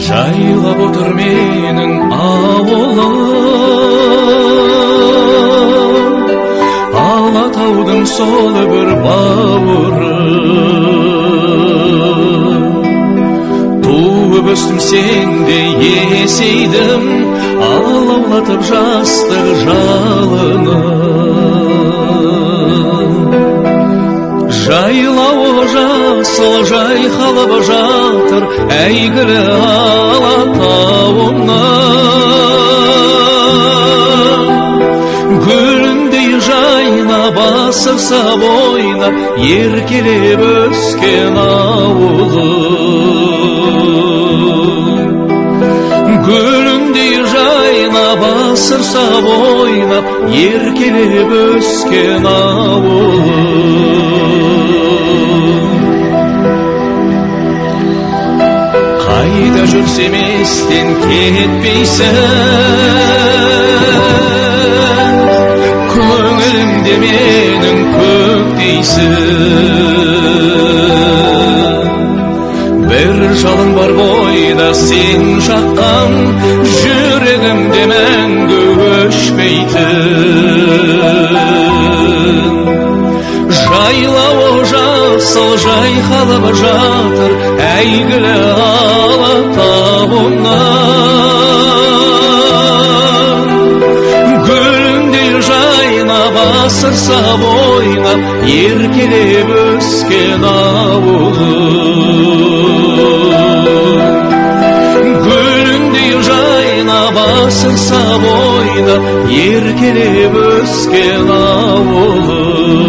Жайлап отыр менің ауылым, Алатаудың сол бір бауыры. Туып өстім сенде есейдім, алаулатып жастық жалыны. Жайлауы жасыл жайқалып жатыр әйгілі Алатауымның. Гүліндей жайнап асырса ойнап еркелеп өскен ауылым. Гүліндей жайнап асырса ойнап еркелеп өскен ауылым. Қайда жүрсем естен кетпейсің, көңілімде менің көктейсің. Бір жалын бар бойда сен жаққан, жүрегімде мәңгі өшпейтін. Жайлауы жасыл жайқалып жатыр әйгілі Алатауымның. Гүліндей жайнап асырса ойнап еркелеп өскен ауылым. Гүліндей жайнап асырса ойнап еркелеп өскен ауылым.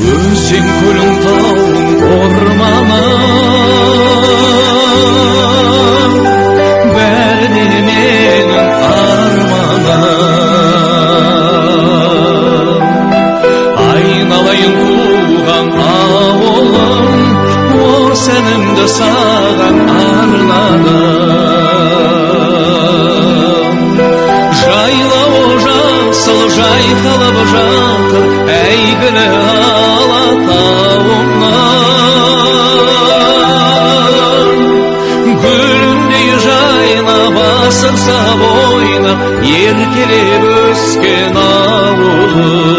Өзен көлің тауың орманың, бәрі де менің арманым. Айналайын туған ауылым, осы әнімді саған арнадым. Жайлауы жасыл жайқалып жатыр әйгілі Алатауымның. Гүліндей жайнап асырса ойнап еркелеп өскен ауылым.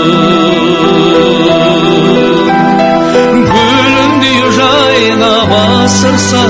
Гүліндей жайнап асырса